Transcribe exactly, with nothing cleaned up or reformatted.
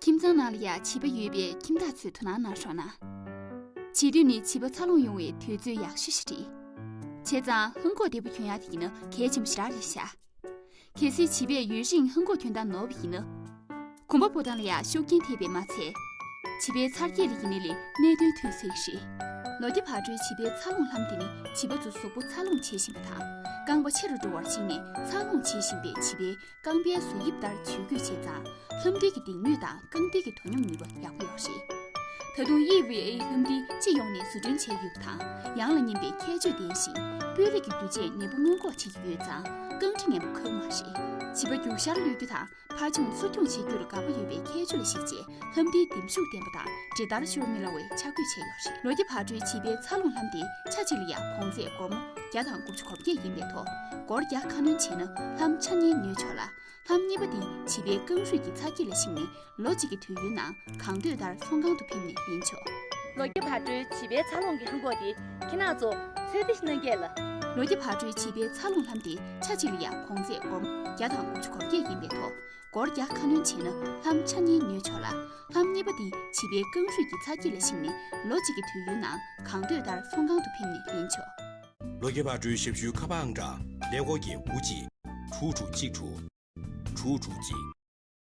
ཁྱིམ་ཚང་ནང་ལ་ཡང་བྱིས་པ་ཡོད་པའི་ཁྱིམ་བདག་ཚོས་དོ་སྣང་གནང་རོགས་གནང་། བྱིས་དུས་ནི་བྱིས་པ་འཚར་ལོངས་ཡོང་བའི་དུས་ཚོད་ཡག་ཤོས་ཤིག་རེད། བྱས་ཙང་ཧང་གོག་བདེ་པོ་གྱོན་ཡག་དེ་ཡིན་ན་གལ་ཆེན་པོ་ཞེ་དྲག་རེད་ཤག་གལ་སྲིད་བྱིས་པས་ཡུན་རིང་ཧང་གོག་གྱོན་སྟངས་ནོར་བ་ཡིན་ན། གོམ་པ་སྤོ་སྟངས་ལ་ཡང་ཤུགས་རྐྱེན་ཐེབས་པས་མ་ཚད། བྱིས་པའི་འཚར་སྐྱེད་ལ་ཡིན་ནའི་ལས་གནད་དོན་ཐོན་སྲིད་ཀྱི་རེད། ལོ་བརྒྱ་བག་གྲོའི་བྱིས་པའི་འཚར་ལོངས་ལྷམ་དེ་ནི་བྱིས་པ་ཚོ་གཟུགས་པོ་འཚར་ལོངས་བྱེད་བཞིན་པ་དང་རྐང་པ་ཆེ་རུ་འགྲོ་བར་གཞིགས་ནས་འཚར་ལོངས་བྱེད་བཞིན་པའི་བྱིས་པའི་རྐང་པའི་བཟོ་དབྱིབས་ལྟར་ཇུས་འགོད་བྱས་ཙང་ལྷམ་དེ་གི་ལྡེང་ནུས་དང་རྐང་མཐིལ་གྱི་དོ་སྙོམས་ནུས་པ་ཡག་པོ་ཡོད་རེད། ད་དུང་ཨི་ཝི་ཨེ་ལྷམ་དེ་སྤྱི་ཡོངས་ནས་བཟོ་སྐྲུན་བྱས་ཡོད་པ་དང་ཡང་ལ་ཉན་པའི་ཁྱད་ཆོས་ལྡན་ཞིང་སྤུས་ལེགས་ཀྱི་རྒྱུ་ཆས་ནད་འབུ་སྔོན་འགོག་བྱེད་ཀྱི་ཡོད་ཙང་རྐང་ཁྲི་ངན་པ་ཁོལ་མ་རེད། བྱིས་པ་རྒྱུག་ཤར་གློད་རྒྱུ་དང་ཕར་ཕྱོགས་འཚོ་སྐྱོང་བྱེད་རྒྱུར་དགའ་པོ་ཡོད་པའི་ཁྱད་ཆོས་ལ་གཞིགས་རྗེས་ལྷམ་དེའི་ལྡེམ་ཤུགས་ལྡན་པ་དང་འདྲེད་བརྡར་ཤོར་མི་སླ་བའི་ཆ་བགོས་བྱས་ཡོད་རེད། ལོ་བརྒྱ་བག་གྲོའི་བྱིས་པའི་འཚར་ལོངས་ལྷམ་དེ་ཆ་གཅིག་ལ་ཡང་གོང་ཚད་སྒོར་མོ་བརྒྱ་དང་དགུ་བཅུ་གོ་བརྒྱད་ཡིན་པའི་ཐོག་སྒོར་བརྒྱ་ཁ་སྣོན་བྱས་ན་ལྷམ་ཆ་གཉིས་ཉོས་ཆོག་ལ། ལྷམ་གཉིས་པ་དེ་བྱིས་པའི་རྐང་རུས་ཀྱི་འཚར་སྐྱེད་ལ་གཞིགས་ནས་ལོ་གཅིག་གི་དུས་ཡུན་ནང་གང་འདོད་ལྟར་ཚོང་ཁང་དུ་ཕེབས་ནས་ལེན་ཆོག་ལོ་བརྒྱ་བག་གྲོའི་བྱིས་པའི་འཚར་ལོངས་ཀྱི་ཧང་གོག་དེ་ཁྱེད་རང་ཚོ་ཚོད་བསྲེ་ཞིག་གནང་གལ་ལ། ལོ་བརྒྱ་བག་གྲོའི་བྱིས་པའི་འཚར་ལོངས་ལྷམ་དེ་ཆ་གཅིག་ལ་ཡང་གོང་ཚད་སྒོར་མོ་བརྒྱ་དང་དགུ་བཅུ་གོ་བརྒྱད་ཡིན་པའི་ཐོག་སྒོར་བརྒྱ་ཁ་སྣོན་བྱས་ན་ལྷམ་ཆ་གཉིས་ཉོས་ཆོག་ལ། ལྷམ་གཉིས་པ་དེ་བྱིས་པའི་རྐང་རུས་ཀྱི་འཚར་སྐྱེད་ལ་གཞིགས་ནས་ལོ་གཅིག་གི་དུས་ཡུན་ནང་གང་འདོད་ལྟར་ཚོང་ཁང་དུ་ཕེབས་ནས་ལེན་ཆོག་ལོ་བརྒྱ་བག་གྲོའི་ཞབས་ཞུའི་ཁ་པར་ཨང་གྲངས་ཀླད་ཀོར་གྱི་དགུ་གཅིག་དྲུག་དྲུག་གཅིག་དྲུག་དྲུག་དྲུག་གཅིག